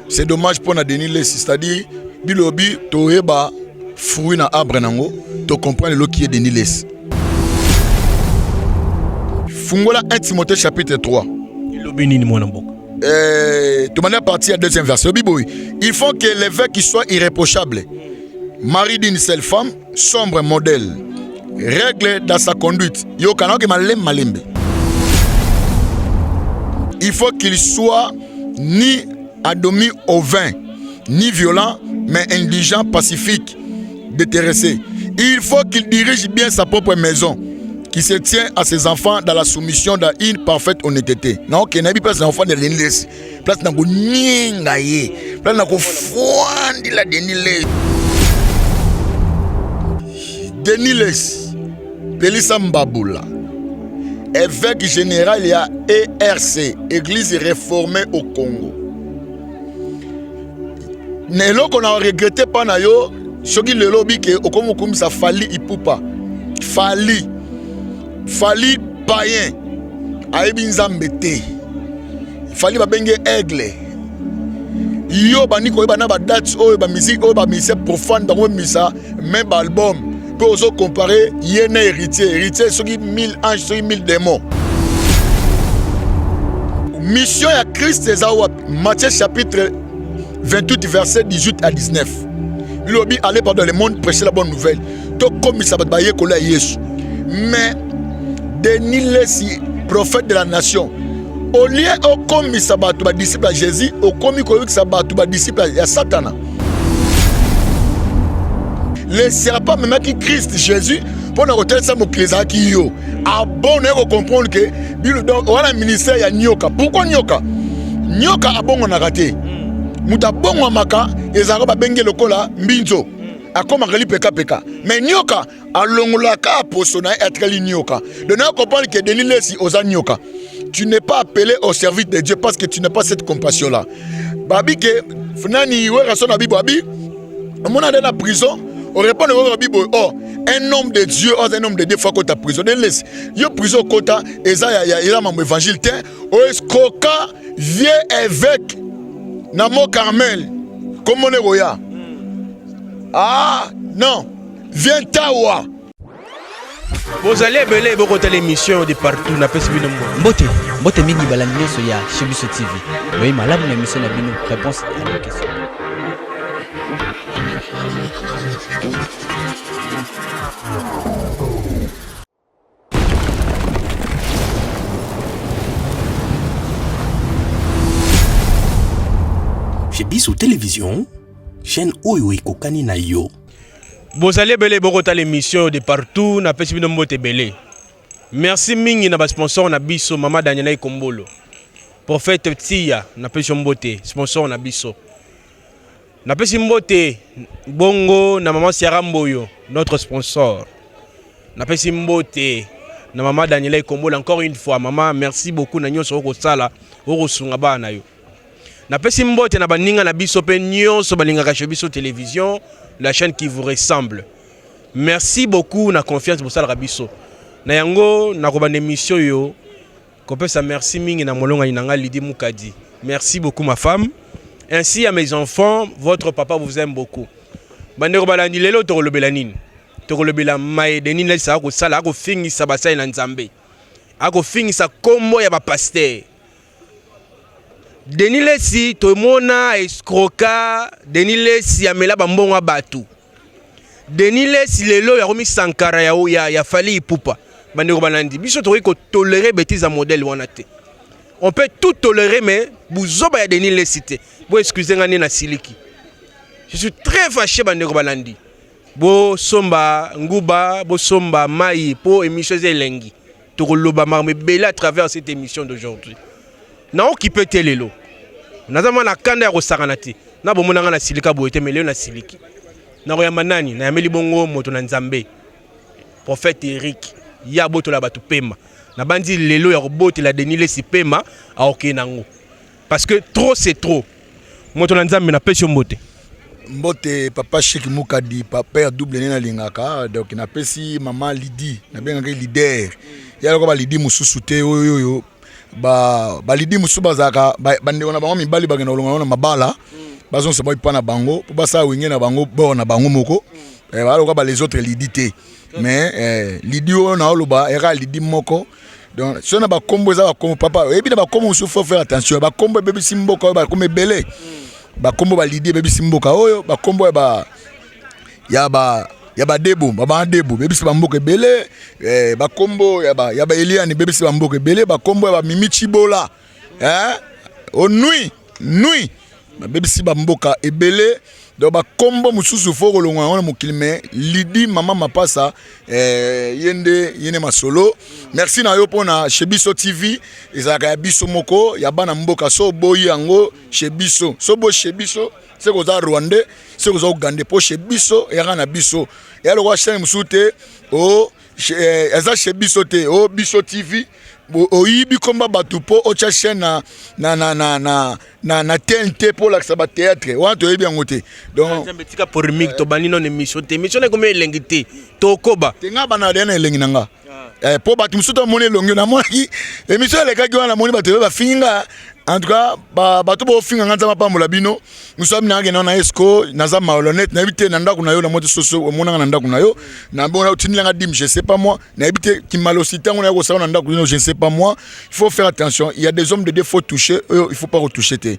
C'est dommage pour na Denis Lessi, c'est-à-dire bilobi toyeba fruit na arbre nango, to comprendre le qui est Denis Lessi. Fungola 1 Timothée chapitre 3. Elobi nini mwana mboka? Euh, de manière partie à deuxième verset. Il faut que l'évêque soit irréprochable, mari d'une seule femme, sobre modèle, règle dans sa conduite. Yo kanake malembe malembe. Il faut qu'il soit ni admis au vin, ni violent, mais indigent, pacifique, déterressé. Il faut qu'il dirige bien sa propre maison, qui se tient à ses enfants dans la soumission dans une parfaite honnêteté. Na ok, nayebi place na ofandela Denis Lessi, place na koninga ye, place na kofandela Denis Lessi. Denis Lessi, Pelisa Mbabula, évêque général ya ERC, Église réformée au Congo. Na eloko na regrette pa na yo soki lelo obike okomi kokumisa Fally Ipupa. Fally Fally païen ayebi Nzambe te. Fally babenge aigle. Yo bandi koyeba na ba date oyo ba musique oyo ba musicien profane bango misa même ba album mpe ozo compare ye na héritier. Héritier soki 1000 anges soki 1000 démons. Mission ya Christ eza wapi? Matthieu chapitre 28 verset 18 à 19. Lobi allez par dans le monde prêcher la bonne nouvelle. Tokomisa bato bayekola ya Yesu. Mais Denis Lessi, prophète de la nation, au lieu okomisa bato ba disciple ya Jésus, okomi koyokisa bato ba disciple ya Satana. Le serpent amemaki Christ Jésus mpo na kotalisa mokili ezalaki yo. Ah bon, naye kocomprendre ke bino donc wana ministère ya nyoka. Pourquoi nyoka? Nyoka abongonaka te. Moto abongwamaka ezalaka babenge lokola mbinzo, akomaka lipekapeka. Mais nyoka alongolaka poso na ye atikali nyoka. Donc naye comprendre que Denis Lessi oza nyoka. Tu n'es pas appelé au service de Dieu parce que tu n'as pas cette compassion là. Babi ke nani weraso na bibo abi omona nde na prison orépondre oyo babi boye, oh, un homme de Dieu, oh, un homme de Dieu faut akota prison. Denis Lessi, yo prison okota eza ya eza mambo évangile te. Oescroka vieux évêque na Mont Carmel komona ekoya. Ah non, viens tawa. Bozali ebele bokota l'émission de partout, napesi bino mbote. Mbote, mbote mingi balandi nyonso ya Chez Biso TV. Boye malamu na émission na bino réponse à nos questions. Chez Biso Télévision, chaîne oyo ekokani na yo. Bozali ebele bokota l'émission de partout, napesi bino mbote ebele. Merci mingi na basponsor na biso, mama Daniela Ikombolo, prophète Tia, napesi yo mbote, sponsor na biso. Napesi mbote bongo na mama Siara Mboyo, notre sponsor. Napesi mbote na mama Daniela Ikombolo encore une fois. Mama, merci beaucoup na nyonso okosala, okosunga bana na yo. Napesi mbote na baninga na biso pe nyonso balingaka Chez Biso Télévision, la chaîne qui vous ressemble. Merci beaucoup na confiance bosalaka biso. Na yango nakobanda émission yo kopesa merci mingi na molongani na nga Lydie Mukadi. Merci beaucoup ma femme. Ainsi à mes enfants, votre papa vous aime beaucoup. Bandeko balandi, lelo tokolobela nini? Tokolobela maye Denis Lessi akosala, akofingisa basali na Nzambe. Akofingisa kombo ya ba pasteur. Denis Lessi tomona escroka, Denis Lessi amela bambongo ya bato. Denis Lessi lelo yakomi Sankara ya Fally Ipupa. Bandeko balandi, biso tokoki kotolérer bêtise ya modèle wana te. On peut tout tolérer mais buzoba ya Denis Lessi te. Bo excusez nga nde na siliki. Je suis très fâché bandeko balandi. Bosomba nguba, bosomba mai po émission eza elengi. Tokoloba makambo ebele à travers cette émission d'aujourd'hui. Naokipe te lelo. Naza mwana kanda ya kosakana te. Na bomona nga na silika boye te, mais lelo na siliki. Nakoyamba nani? Nayambeli bongo moto na Nzambe. Prophète Eric, ya botola bato pema. Nabandi lelo ya kobotela Denis Lessi pema, aokende nango. Parce que trop c'est trop. Moto na Nzambe na pesi yo mbote. Mbote papa Chic Mukadi, papa ya double nene alingaka. Donc napesi mama Lydie, nabengaki leader. Ya lokola ba Lydie mosusu te oyo oyo. Ba balidi mosusu bazalaka bandeko na bango mibali bakenda kolonga bango na mabala, bazongisa bango epa na bango mpo basala wenge na bango bor na bango moko. Baloka ba les autres lidi te, mais lidi oyo naoloba eyaka lidi moko. Donc soki na bakombo, eza bakombo, papa, oyebi, na bakombo mosusu, faut faire attention. Bakombo ebebisi mboka oyo, bakombo ebele, bakombo balidi ebebisi mboka oyo, bakombo ya ba ya ba ya badebo, babana debo bebisi bamboka ebele, bakombo ya baeliane bebisi bamboka ebele, bakombo ya bamimi Chibola, onui nui babebisi bamboka ebele. Donc bakombo mosusu fo kolongwa yango na mokili. Mais lidi mama mapasa, ye nde masolo. Merci na yo mpona Chez Biso TV. Ezalaka ya biso moko, ya bana mboka. So oboyi yango chez biso, so boyi chez biso, se koza Rwandais, se koza Ugandais, mpo Chez Biso eyaka na biso, eya lokola chaîne mosusu te. O eza Chez Biso te, o Biso TV. Oyibi komba bato mpo otya chaîne na TNT mpo olakisa bathéâtre wana, toyebi yango te. Donc Nzambe, tika polémique. Tobandi nano émission te, émission na ekomi elengi te, tokoba. Te, nga bana deya na elengi na nga, mpo bato mosusu tomoni elongi. Namonaki émission elekaki wana, namoni bato ebe bafingi nga. En tout cas, bato bofinga nga, Nzambe apambola bino. Mosu abi nakakende na esco, naza malhonnête, nayebi te. Na ndako na yo, namoni te soso omonanga na ndako na yo, nabona otindilanga dime, je sais pas moi, nayebi te kimalosité yango naya kosala na ndako. Je ne sais pas moi. Il faut faire attention, il y a des hommes de Dieu, faut toucher oyo, il faut pas retoucher te.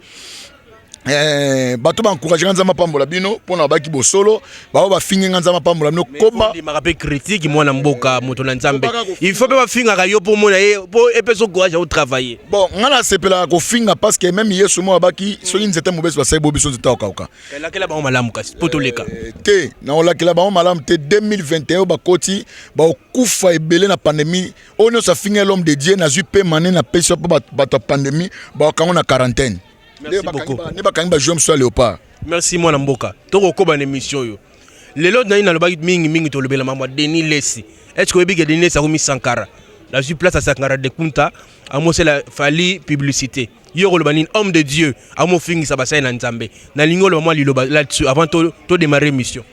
Bato baencourage nga, Nzambe apambola bino mpona babaki bosolo. Bao bafingi nga, Nzambe apambola bino. Koba ndimaka mpe critique, mwana mboka, moto na Nzambe. Il faut mpe bafingaka yo mpo omona ye, mpo epesa courage ya otravailler. Bon, nga nasepelaka kofinga parce que même Yesu mo abaki soki nzete mobesi basali bo biso nzete akokauka. Elakela bango malamu kasi mpo toleka. Te, nakolakela bango malamu te. 2021 oyo bakoti, bakokufa ebele na pandémie. Oyo nyonso afingi l'homme de Dieu, nazwi mpe mane napesi mpo bato ya pandémie bakokango na quarantaine. Merci beaucoup. Nde bakangi bajoueur mosusu ya Léopard. Merci, mwana mboka. Tokokoba na émission oyo lelo. Nani nalobaki mingimingi, tolobela mambo ya Denis Lesi. Est ce que oyebi ke Denis Lesi akomi Sankara? Nazwi place ya Sankara de Kunta, amosela Fali publicité. Yo koloba nini? Homme de Dieu amofingisa basali na Nzambe. Nalingi oloba mwa liloba là-dessus avant to démarrer émission.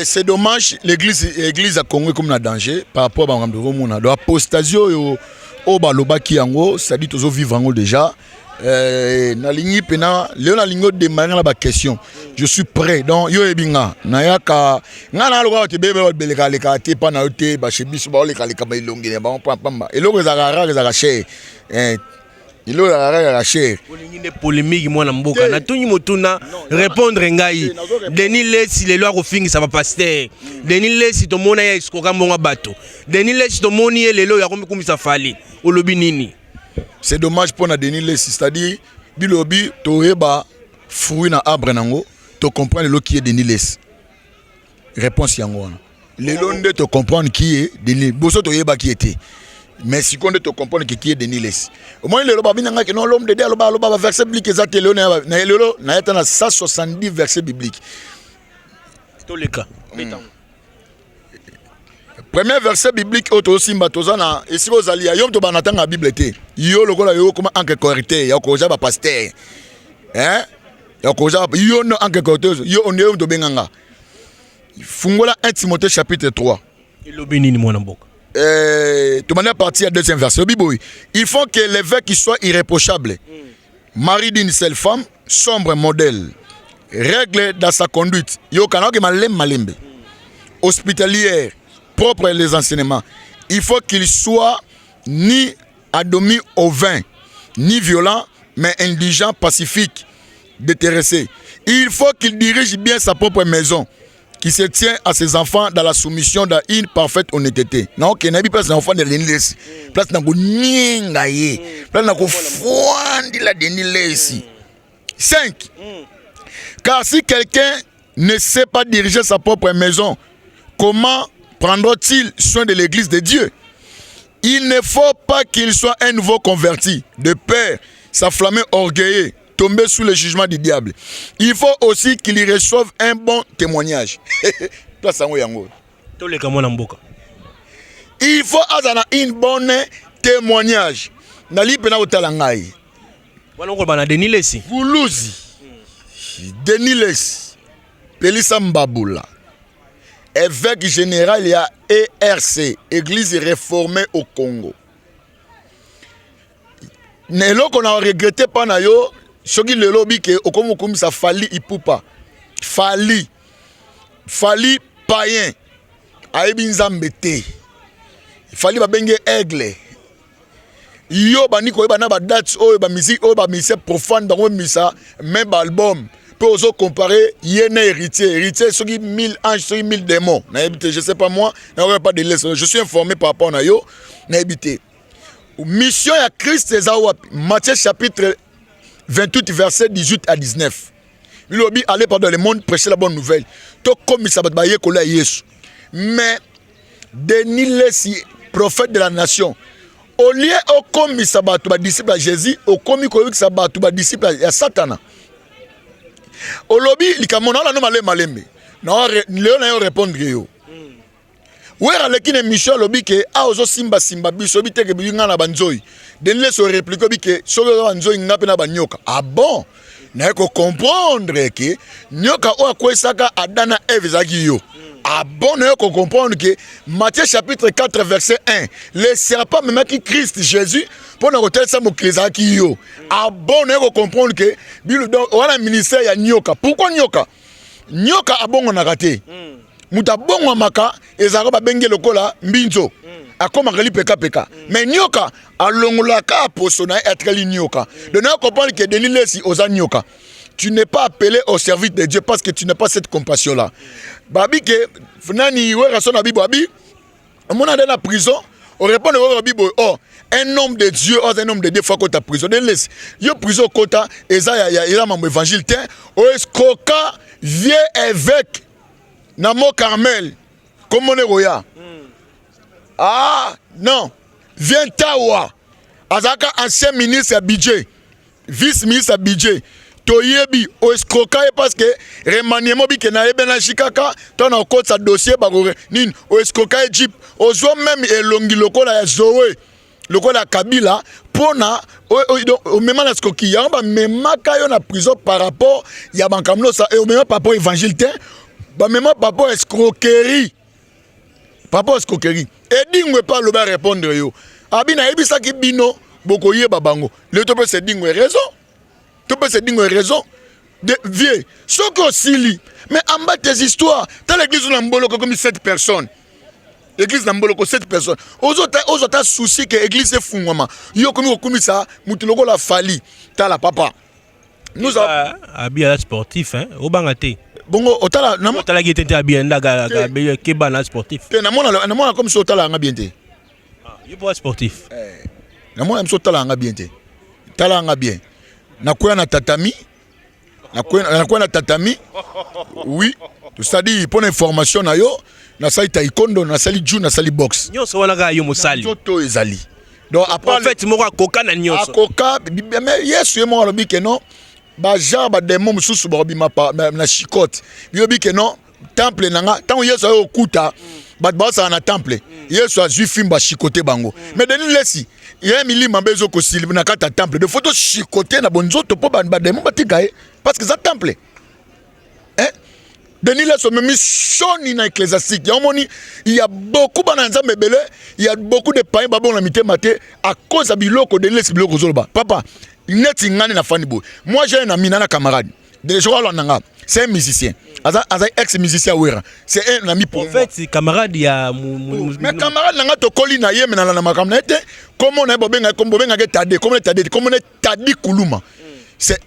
C'est dommage, l'église ya Congo ekomi na danger par rapport à makambo tokomona. Donc apostasie oyo balobaki yango, c'est-à-dire tozovivre yango déjà. Nalingi mpena lelo, nalingi odémarrer nga na baquestion. Je suis prêt. Donc yo oyebi nga, nayaka nga na lokola bato ebele babelekalekaka te mpa na yo te. Bashe biso baolekaleka baelongi na bango pamba. Eloko ezalaka rare, ezalaka cher. Eloko ezalaka rare, ezalaka cher. Olingi nde polémique, mwana mboka. Natuni motuna, répondre ngai. Denis Lesi lelo akofingisa bapasteur. Denis Lesi, tomona ye esikoka mbongo ya bato. Denis Lesi, tomoni ye lelo oyo akomikumisa Fali. Olobi nini? C'est dommage mpona Denis Lesi, c'est-à-dire bilobi toyeba fruit na arbre nango, tocomprendre lelo qui est Denis Lesi. Réponse yango wana. Lelo nde tocomprendre qui est Denis. Boso toyebaki ye te, mais sikoyo nde tocomprendre ke qui est Denis Lesi. Omoni lelo babinangaki non, l'homme de Dieu aloba, aloba baverset biblique eza te. Lelo na lelo naya ta na 170 verset biblique. Toleka. Premier verset biblique oyo tozosimba, toza na esika ozali ya yo moto bana ntanga ya Bible te. Yo lokola yo okoma anke correcteur ya koza bapasteur, hein, ya koza yo no anke correcteur, yo onde yo moto obenganga. Fungola 1 Timothée chapitre 3. Elobi nini, mwana mboka? Tobandi à partir ya deuxième verset. Obi boye: il faut que l'évêque soit irréprochable, mari d'une seule femme, sobre, modèle, règle dans sa conduite, yokana oke malembe malembe, hospitalière, propre les enseignements. Il faut qu'il soit ni admis au vin, ni violent, mais indulgent, pacifique, désintéressé. Il faut qu'il dirige bien sa propre maison, qui se tient à ses enfants dans la soumission, dans une parfaite honnêteté. Na ok, nayebi place na ofandela Denis Lesi, place na koninga ye, place na kofwandila Denis Lesi. 5. Car si quelqu'un ne sait pas diriger sa propre maison, comment prendra-t-il soin de l'église de Dieu? Il ne faut pas qu'il soit un nouveau converti, de peur s'enflammer orgueilleux, tomber sous le jugement du diable. Il faut aussi qu'il y reçoive un bon témoignage. Place yango yango. Toleka, mwana mboka. Il faut azala une bonne témoignage. Nali mpena kotala ngai. Wana okoloba na Denis Lesi. Vuluzi Denis Lesi, Pelisa Mbabula, évêque général ya ERC, Église réformée au Congo. Na eloko na regrette pa na yo soki lelo obi ke okomi kokumisa Fally Ipupa. Fally Fally païen ayebi Nzambe te. Fally babenge aigle. Yo bandi koyeba na ba dates oyo ba musique oyo ba musiciens profane bango misa même ba album mpe ozo comparer ye na héritier. Héritier soki 1000 anges soki 1000 démons nayebi te, je sais pas moi, nakoki pas de laisse, je suis informé par rapport na yo, nayebi te. Mission ya Christ eza wapi? Matthieu chapitre 28 verset 18 à 19. Lobi allez par dans le monde prêcher la bonne nouvelle. Tokomisa bato bayekola ya Yesu. Mais Denis Lessi, prophète de la nation, au lieu okomisa bato ba disciple ya Jésus, okomi koyebisa bato ba disciple ya Satana. Olobi likambo na olando malembe malembe. Na leo na yo répondre yo. Wera aleki na émission alobi ke a ozosimba simba biso oyebi te ke bibi nga na banzoi. Denis Lessi oréplique obi ke soki oza banzoi nga mpe na banyoka. Ah bon? Naye kocomprendre ke nyoka oyo akwesaka Adam na Ève ezalaki yo. Ah bon, naye kocomprendre ke Matthieu chapitre 4 verset 1, le serpent amemaki Christ Jésus mpo na kotalisa mokili ezalaki yo. Ah bon, naye kocomprendre ke bino donc wana ministère ya nyoka. Pourquoi nyoka? Nyoka abongonaka te. Moto abongwamaka ezalaka babengi lokola mbinzo, akomaka lipekapeka. Mais nyoka alongolaka poso na ye atikali nyoka. Donc naye comprendre que Denis Lessi oza nyoka. Tu n'es pas appelé au service de Dieu parce que tu n'as pas cette compassion là. Babi ke nani Werrason na bibo abi omona nde na prison orépondre oyo babi boye, oh, un homme de Dieu, oh, un homme de Dieu faut akota prison. Denis Lessi, yo prison okota eza ya eza mambo évangile te. Oescroka vieux évêque na Mont Carmel, komona ekoya. Ah non, vieux Tawa azalaka ancien ministre ya budget, vice ministre ya budget, toyebi oescroka ye parce que remaniement bike nayebi na kaka to na okotisa dossier bako nini, oescroka ye jeep, ozwa même elongi lokola ya Zoe, lokola ya Kabila, mpona omema na sikoki yango bamemaka yo na prison par rapport ya makambo nyonso. Omema par rapport évangile te, bamema par rapport escroquerie, par rapport escroquerie. Edingwe epa alobi arépondre yo abi nayebisaki bino bokoyeba bango lelo. Topesa Edingwe raison, topesa Edingwe raison de vieux. Soki osili mais amba tes histoires, tala église na Mboloko komi 7 personnes, église na Mboloko 7 personnes, ozwa ata souci ke église efungwama, yo okomi kokumisa motu lokola Fally. Tala papa, nous avons abi aza sportif hein, obanga te. Bongo otala otalaki te te abi ndaka keba na sportif. Te, namona namona comme si otala yanga bien te. Yo mpo sportif. Namona biso otala yanga bien te. Tala yanga bien, nakwea na tatami, nakwea na tatami, oui, c'est-à-dire mpo na information na yo, nasali taekwondo, nasali ju, nasali boxe. Nyonso wana kaka yo mosali. Nzoto ezali donc prophète moko akoka na nyonso. Akoka, mais Yesu ye moko alobi ke non, bagenre badémon mosusu bakobima na chicote. Biyobi ke non, temple na nga, ntango Yesu aye kokuta bato bazosala na temple, Yesu azwi fimbo achicote bango. Mais Denis Lesi ye milimo mabe ezokosili na kati ya temple, de faut tochicote na bonzoto mpo badémon batika ye parce que eza temple. Denis Lessi omemi soni na ecclésiastique yango. Moni, il y a beaucoup bana Nzambe ebele, il y a beaucoup de païens babongo na mitema te à cause ya biloko Denis Lessi, biloko ozoloba. Papa, neti ngani na fani boye, moi j'ai un ami nana camarade de je crois nanga, c'est un musicien, aza aza ex musicien Wera, c'est un ami pour moi. En fait camarade ya Mais camarade nanga, tokoli na ye, me nalanda makambo na ye te. Kombo na ye bobengaki, kombo bobengaki Tade, kombo na Tade, kombo na Tadi Kuluma. C'est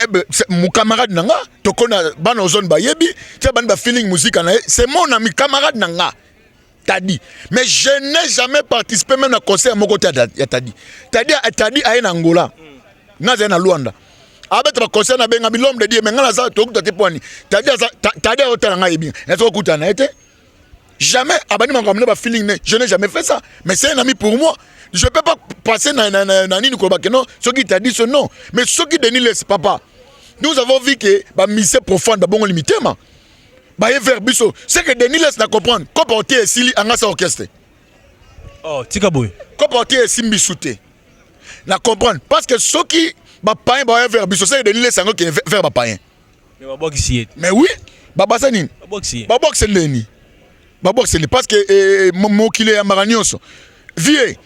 mon camarade nanga, tokona bana ozone bayebi tia bani ba feeling musique na ye, c'est mon ami, camarade nanga Tadi. Mais je n'ai jamais participé même na concert moko te ya Tadi. Tadi, Tadi aye na Angola, nga azali na Luanda, abeta baconcert na benga l'homme de Dieu, mais nga naza tokuta te. Poani Tadi aza Tadi ayotala ngai, yebi naza kokutana na ye te, jamais. Abandi makambo na bafeeling ne, je n'ai jamais fait ça, mais c'est un ami pour moi, je peux pas passer na nini koloba ke non, soki Tadi so non. Mais soki Denis Lessi, papa, nous avons vu que bamusicien profane babongoli mitema, baye vers biso, c'est que Denis Lessi na comprendre kopa ote esili angasa orchestre. Oh, tika boye. Kopa ote esimbi su te, na comprendre, parce que soki bapayen baya vers biso, c'est que Denis Lessi yango kende vers bapayen. Mais babwakisi ye. Mais oui, babasa nini? Babwakisi ye. Babwakisi ndeni? Babwakisi ndeni? Parce que mokili eyambaka nyonso. Vie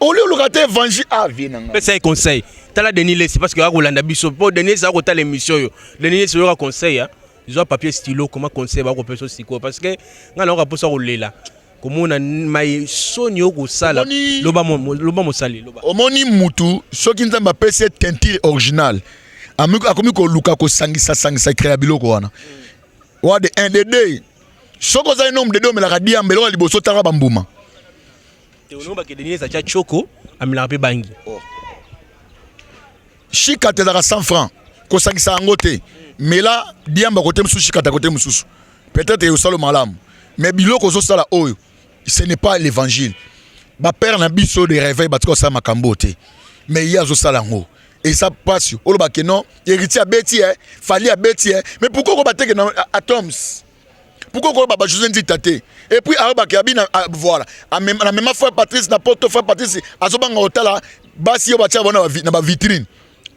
oli oluka te évangile, ah, vie na nga. Pesa ye conseil. Tala Denis Lessi, parce que akolanda biso mpo Denis Lessi akotala émission oyo. Denis Lessi, oyoka conseil, zwa papier, stylo, koma conseil bakopesa sikoyo, parce que ngai nayoka mposa kolela komona mai soni okosala. Loba, loba mosali, loba. Omoni, mutu soki Nzambe apesi ye teinture originale, akomi koluka kosangisa-sangisa, créa biloko wana wa de 1 de 2. Soki ozali nombre de 2, omelaka diamba, eloko ya liboso tanga bambuma. Bake Denis Lessi atya choko, amelaka mpe bangi. Shikata ezalaka 100 francs, kosangisa yango te. Mela diamba kote mosusu, shikata kote mosusu, peut-être osala malamu. Mais biloko ozosala oyo, ce n'est pas l'évangile. Bapère na biso de réveil batika kosala makambo te, mais ye azosala yango, eza mpasi. Olobake non, Héritier abeti e, Fally abeti e, mais pourquoi okoba teke na Atoms? Pourquoi koyeba bajosé Nzita te? Et puis ayobake abi na voilà, namema frère Patrice na Poto. Frère Patrice azobanga kotala basi oyo batia bango na bavitrine.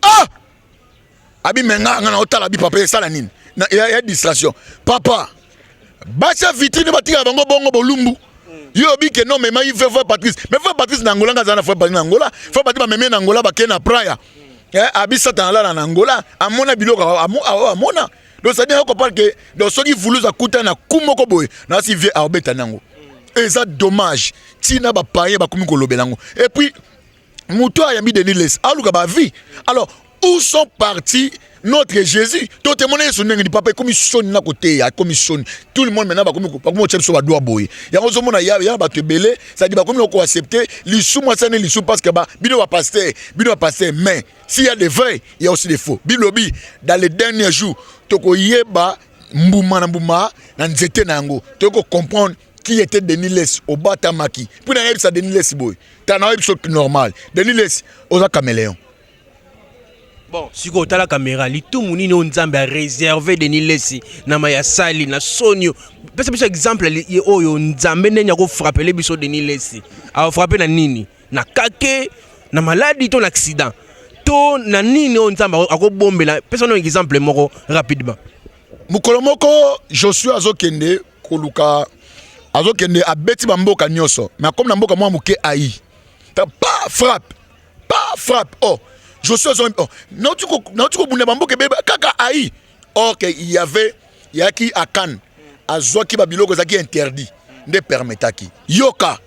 Ah, abi me nga na otala bi papa esala nini ya distraction. Papa, basi ya vitrine batikala bango bongo bolumbu. Yo obi ke non, memaki frère Patrice, mais frère Patrice na Angola, nga aza na frère Patrice na Angola. Frère Patrice bamemi na Angola, bakei na praia, abi Satan alala na Angola, amona biloko amona. Donc c'est à dire comprendre que donc soki vuluzu akuta na ku moko boye nasi vie aobeta nango, eza dommage. Ntina bapaye bakomi kolobela yango. Et puis moto ayambi Denis Lessi, aluka bavie. Alors où sont partis notre Jésus? To temona Yesu ndenge ni papa. Ekomi soni na koteya, ekomi soni. Tout le monde maintenant bakomi kotia biso badwa boye. Yango ozomona ya bato ebele, c'est-à-dire bakomi na koaccepter lisumu, asani lisumu, parce que ba bino bapasteur, bino bapasteur. Mais s'il y a des vrais, il y a aussi des faux. Bilobi dans les derniers jours tokoyeba mbuma na mbuma na nzete na yango, tokocomprendre qui était Denis Lessi. Obatamaki mpo na yebisa Denis Lessi boye, ta na oyebi so normal. Denis Lessi, oza caméléon. Bon, sikoyo otala caméra, litumu nini oyo Nzambe aréserve Denis Lessi na maya sali na soni? Pesa biso exemple oyo Nzambe ndenge akofrapele biso Denis Lessi. Afrappe na nini? Na kake, na maladi, to na accident, to na nini oyo Nzambe akobombela? Pesa no exemple moko rapidement. Mokolo moko Josue azokende koluka, azokende, abeti bamboka nyonso, mais akomi na mboka mwa moke ai pa frappe, pa frappe. Oh, Josue azo, oh, nauti kobunda bamboka ebeba kaka ai. Or que il y avait yaki Akan azwaki babiloko ezalaki interdit nde permetaki. Yoka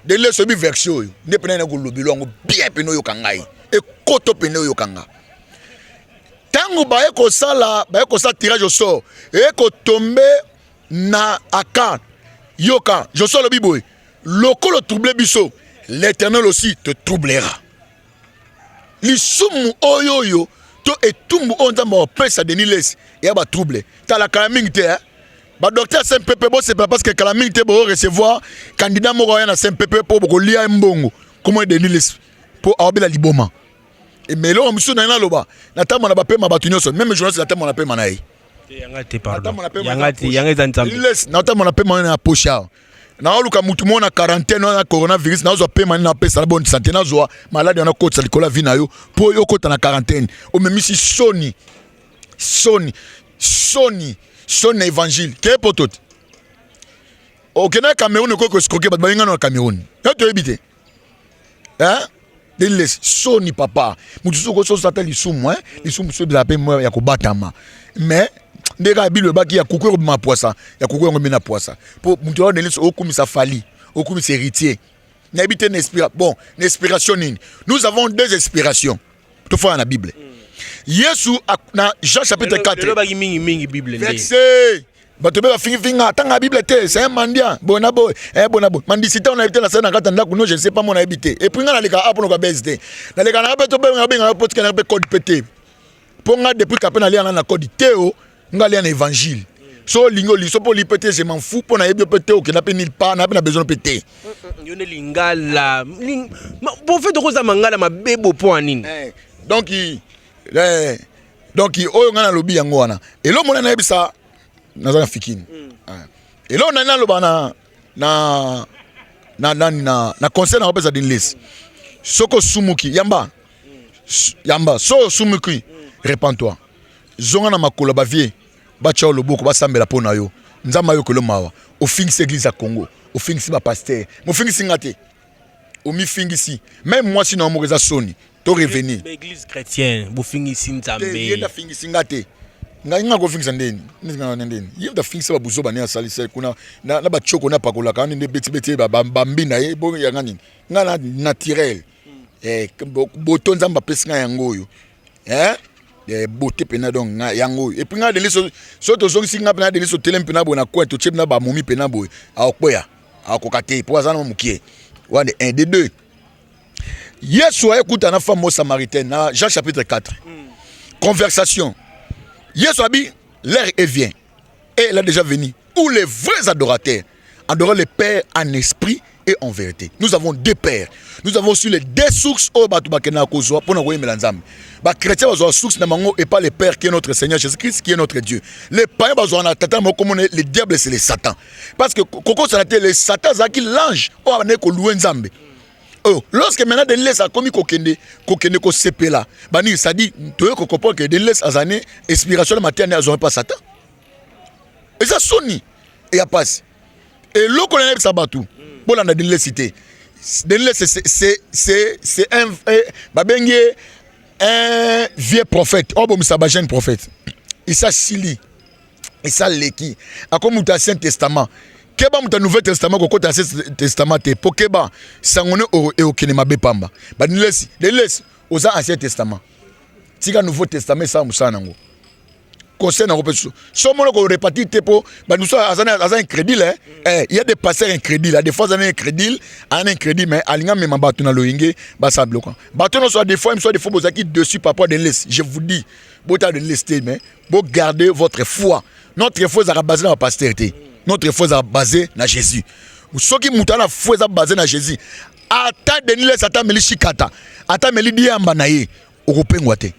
dele, soyebi version oyo nde pene na kolobelo yango bien pene. Oyoka ngai ekoto pene, oyoka nga. Ntango baye kosala tirage au sort, eye kotombe na Akan. Yoka, Josue alobi boye: lokolo trouble biso, l'Éternel aussi te troublera. Lisumu oyo to etumbu oyo Nzambe apesa Denis Lessi eya batrouble. Tala, kala mingi te, eh? Badocteur CNPP, bosepela, parce que kala mingi te recevoir candidat moko aya na CNPP mpo bokolia mbongo. Komo Denis Lessi mpo aobela liboma. Mais eloko mosusu na ye naloba, natambola na bapema bato nyonso, même journaliste natambola na pema na ye. Yanga te, pardon, yanga te, yanga eza Nzambe. Natambola na pema na poche awa. Naoluka mutu moko na quarantaine wana, coronavirus, nazwa pema nini napesa na bonne santé, nazwa maladi wana kotisa likolo ya vie na yo mpo oyo okota na quarantaine. Omemisi soni, soni, soni, soni na évangile. Keye poto te, okende na Cameroun, okoki koescroquer bato balingano na Cameroun, yo toyebi te. Deles, soni papa. Motu soki okososa ata lisumu, lisumu so ebelaka mpe ya kobatama, mais nde kaka Bible ebaki ya kuku ekobima pwasa, ya kuku yango emina pwasa. Mpo motu wana Deles okumisa Fally, okumisa Héritier, nayebi te na inspira, bon, na inspiration nini. Nous avons deux inspirations. Tofanda na Bible. Yesu na Jean chapitre 4. Elobaki mingi mingi Bible. Verset, bato mpe bafingifinga, atanga Bible te, c'est un mendiant, boye na boye, boye na boye, mendicité. Onayebi te, nasali na kati ya ndako no, je ne sais pas mo, nayebi te. Et puis nga naleka a mponoka bese te, naleka nanga mpe tobenga benga mpo tikana mpe code mpe te, mpo nga depuis kape nalia nga na code te. O nga alia na évangile. So olingi, olingi, so mpo olingi mpe te, je m'en fous, mpo nayebi yo mpe te, okenda mpe nulle part, na mpe na besoin mpe te. Yo nde lingala prophète, okoza mangala mabebo mpo ya nini? Donc oyo ngai nalobi yango wana. Eloko mona nayebisa, naza na fikini. Eloko nani naloba na nani na conseil na kopesa Denis Lessi: soki osumuki, yamba yamba. So osumuki, repens-toi, zonga na makolo. Bavie batya yo loboko, basambela mpo na yo, Nzambe ayokelo mawa. Ofingisi église ya Congo, ofingisi bapasteur, mofingisi nga te, omifingisi même mwasi na yo moko, eza soni. To revenir. Église chrétienne bofingisi Nzambe. Ye nde afingisi nga te. Ngai nga kofingisa ndeni nga ndeni ye moto afingisa babuzoba ne asalisa kuna na bachoko na apakolaka wana nde betibeti bambi na ye bo yanga nini nga na naturel eh, boto Nzambe apesi nga yango oyo eh? Eh, beauté mpena donc nga yango oyo epuis nga denis so tozongisi nga mpena denis otelemi mpena boye na coin totie mpena bamomi mpena boye akokweya akoka te mpo aza na mokie wana 1 de 2 Yesu aye kuta na femme samaritaine na Jean chapitre 4. Conversation. Yesu abi l'heure est vient et elle a déjà venu où les vrais adorateurs adorent le Père en esprit et en vérité. Nous avons deux pères. Nous avons sur les deux sources oyo bato bakendaka kozwa mpona koyembela Nzambe. Ba chrétiens bazwa source na bango et pas le Père qui est notre Seigneur Jésus-Christ qui est notre Dieu. Les païens bazwa na tata moko mona le diable c'est le Satan. Parce que kokosana te le Satan azalaki l'ange oyo abandaki kolouer Nzambe. Oh, lorsque maintenant Denis Lessie akomi kokende kokende kosepela banini c'est-à-dire toye kocomprendre que Denis Lessie azali inspiration na mateya nde azwami pa Satan. Eza soni eya pasi. Eloko na nayebisa bato bolanda Denis Lessie te. Denis Lessie c'est un babengi ye un vieux prophète oyo abomisa ba jeune prophète. Isa sili esaleki akomi moto ya Ancien Testament. Keba moto ya Nouvel Testament kokota Ancien Testament te po keba sango ne ekokende mabe pamba. Ba Denis Lessie, Denis Lessie oza Ancien Testament, tika Nouveau Testament esala mosala nango. Conseil nango mpe so mona ko repartir te po ba mosusu aza incrédule hein? Eh, il y a des pasteurs incrédules, des fois aza incrédule, aza incrédule mais alinga mema bato na loyenge basala biloko. Bato nyonso des fois mosusu des fois bozalaki dessus par rapport à Denis Lessie. Je vous dis botala Denis Lessie te mais bo garder votre foi. Notre foi ezalaka basé na ba pasteur te. Notre foi ezalaka basé na Jésus. Soki moto ana foi eza basé na Jésus, ata Denis Lessie ata ameli shikata, ata ameli diamba na ye, okopengwa te.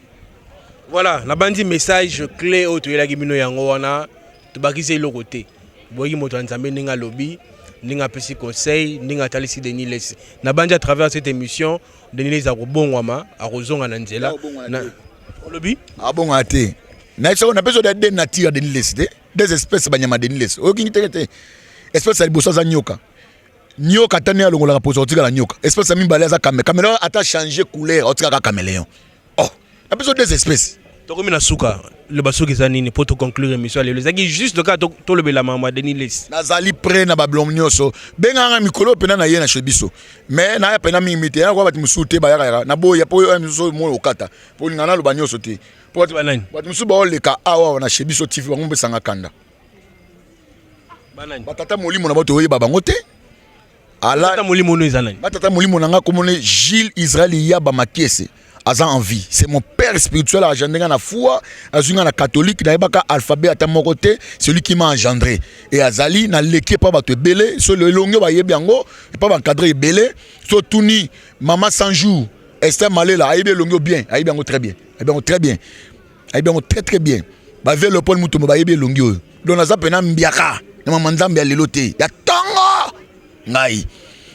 Voilà, nabandi message clé oyo toyelaki bino yango wana, tobakisi eloko te. Boyaki moto ya Nzambe ndenge alobi, ndenge apesi conseil, ndenge atalisi Denis Lessie. Nabandi à travers cette émission, Denis Lessie akobongwama, akozonga na nzela. Olobi? Abongwana te. Napesi oyo de nature ya Denis Lessie te. Des espèces banyama Denis Lessie. Oyoki te te. Espèce ya liboso aza nyoka. Nyoka ata nde alongolaka poso otikala nyoka. Espèce ya mibale aza caméléon. Caméléon ata changer couleur otikaka caméléon. Oh, napesi oyo des espèces. Tokomi na suka, loba soki eza nini po to conclure émission ya lelo. Ezalaki juste kaka tolobela makambo ya Denis Lessie. Nazali prêt na babiloko nyonso. Bengaka mikolo mpena na ye na chez biso. Mais naya mpena mingi te. Yaka kwa bato mosusu te bayaka yaka. Na boya po oyo mosusu moyo okata. Po linga naloba nyonso te. Po bato banani? Bato mosusu baoleka awa na chez biso TV bango mpesanga kanda. Banani? Batata molimo na bato oyeba bango te. Ala Tata molimo no eza nani? Batata molimo na nga komone Gilles Israël Yaba Makiese. Aza en vie. C'est mon père spirituel a engendré nga na foi, azwi nga na catholique, nayebaka alphabet ata moko te, celui qui m'a engendré. Et azali na leki pa bato ebele, so elongi bayebi yango, pa ba encadré ebele, so tuni mama 100 jours, Esther Malela ayebi elongi bien, ayebi yango très bien. Ayebi yango très bien. Ayebi yango très très bien. Ba vieux Léopold Mutombo bayebi elongi oyo. Donc naza pena mbiaka na mama Nzambe ya lelo te, ya tongo ngai.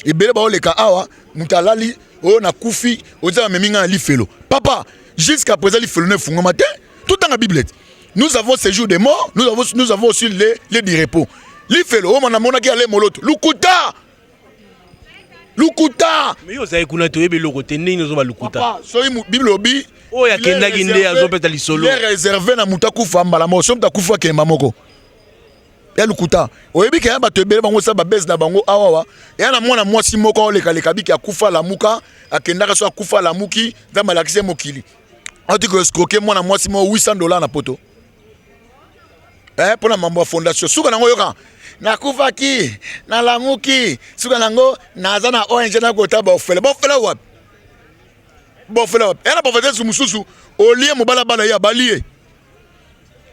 Ebele baoleka awa, moto alali oyo nakufi, oza amemi ngai na lifelo. Papa, jusqu'à présent lifelo ne efungwama te. Totanga Bible. Nous avons séjour de mort, nous avons aussi les du repos. Lifelo oyo namonaki ale moloto. Lukuta! Lukuta! Mais yo ozali kuna te, oyebi eloko te, ndenge ozoba lukuta. Papa, soki Bible obi oyo akendaki nde azopeta lisolo. Il est réservé na moto akufa mbala moko, soki moto akufa akemba moko. Ya lukuta. Oyebi ke ya bato ebele bango osala babese na bango awawa. Ya na mwana mwasi moko aolekaleka biki akufa lamuka, akendaka so akufa lamuki, Nzambe alakisi ye mokili. Ati ko escroquer mwana mwasi moko $800 na poto. Mpona mambo ya fondation. Suka nango yoka. Nakufaki, nalamuki, suka nango naza na ONG na kota bofele. Bofele wapi? Bofele wapi? Ena prophétesse mosusu olie mobala bana ye abalie.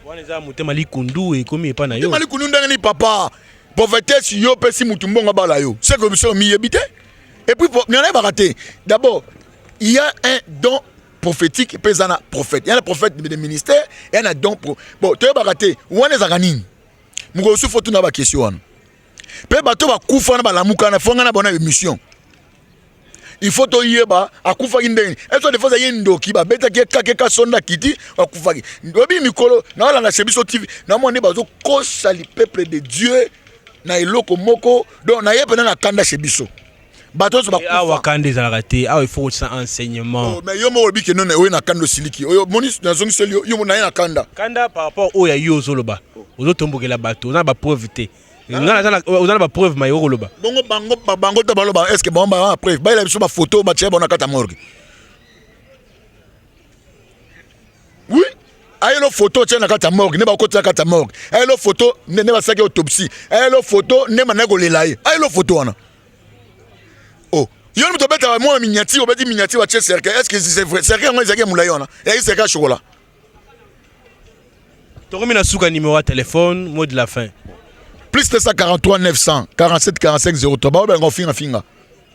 Wana eza motema likundu ekomi epa na yo. Motema likundu ndenge ni papa. Prophétesse yo pesi mutu mbongo bala yo. C'est que biso miyebi te. Et puis nayebaka te. D'abord, il y a un don prophétique mpe eza na prophète. Il y a un prophète de ministère, il y a un don pro. Bon, toyebaka te. Wana ezalaka nini? Mokolo mosusu faut tuna ba question wana. Mpe bato bakufa na balamuka na fonga na bona émission. Il faut toyeba akufaki ndenge. Eso des fois ye ndoki babetaki ye kake kasonda kiti akufaki. Oyebi mikolo naolanda chez biso TV, namona nde bazokosa le peuple de Dieu na eloko moko. Donc naye mpena na kanda chez biso. Bato nyonso bakufa. Awa kanda ezalaka te, awa il faut kotisa enseignement. Oh, mais yo moko olobi ke none oye na kanda osiliki. Oyo moni nazongiseli yo, yo naye na kanda. Kanda par rapport oyo ya yo ozoloba, ozotombokela bato, oza na ba preuve te. Nga naza na oza na ba preuve maye okoloba. Bongo bango bango ta baloba est-ce que bango ba preuve? Bayela biso ba photo batia bango na kati ya morgue. Oui, ayelo photo tia na kati ya morgue, nde bakoti na kati ya morgue. Ayelo photo nde nde basalaki autopsie. Ayelo photo nde bandaki kolela ye. Ayelo photo wana. Oh, yo moto obetaka mwana miniature, obeti miniature batie cercueil. Est-ce que c'est vrai? Cercueil yango ezalaki ya molai wana. Ezalaki cercueil ya chocolat. Tokomi na suka, numéro ya téléphone, mot de la fin. Plus 243 947 45 03. Baoyo balinga kofinga finga.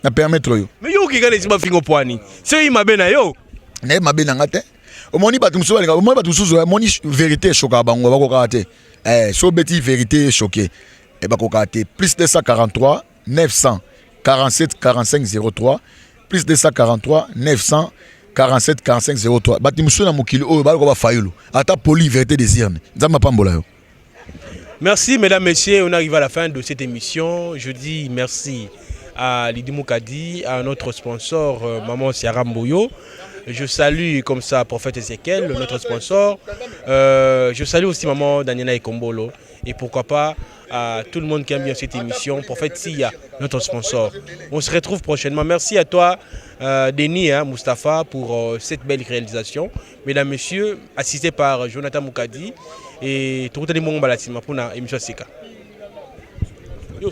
Na permettre yo. Mais yo okika neti bafinga opwani. Soki mabe na yo. Naye mabe na nga te. Omoni bato mosusu balinga, omoni bato mosusu omoni vérité eshokaka bango, bakokaka te. Eh, so obeti vérité echoke. Eh, bakokaka te. Plus 243 947 45 03 plus 243 947 45 03. Bato mosusu na mokili oyo baloko bafayulu. Ata poli vérité des urnes. Nzambe apambola yo. Merci mesdames, messieurs, on arrive à la fin de cette émission. Je dis merci à Lydie Moukadi, à notre sponsor euh, Maman Siara Mboyo. Je salue comme ça Prophète Ezekiel, notre sponsor. Euh, je salue aussi Maman Daniela Ekombolo. Et pourquoi pas à tout le monde qui aime bien cette émission, Prophète Sia, notre sponsor. On se retrouve prochainement. Merci à toi, euh, Denis hein, Mustapha, pour euh, cette belle réalisation. Mesdames, Messieurs, assisté par Jonathan Moukadi et tout le monde pour la émission Sika.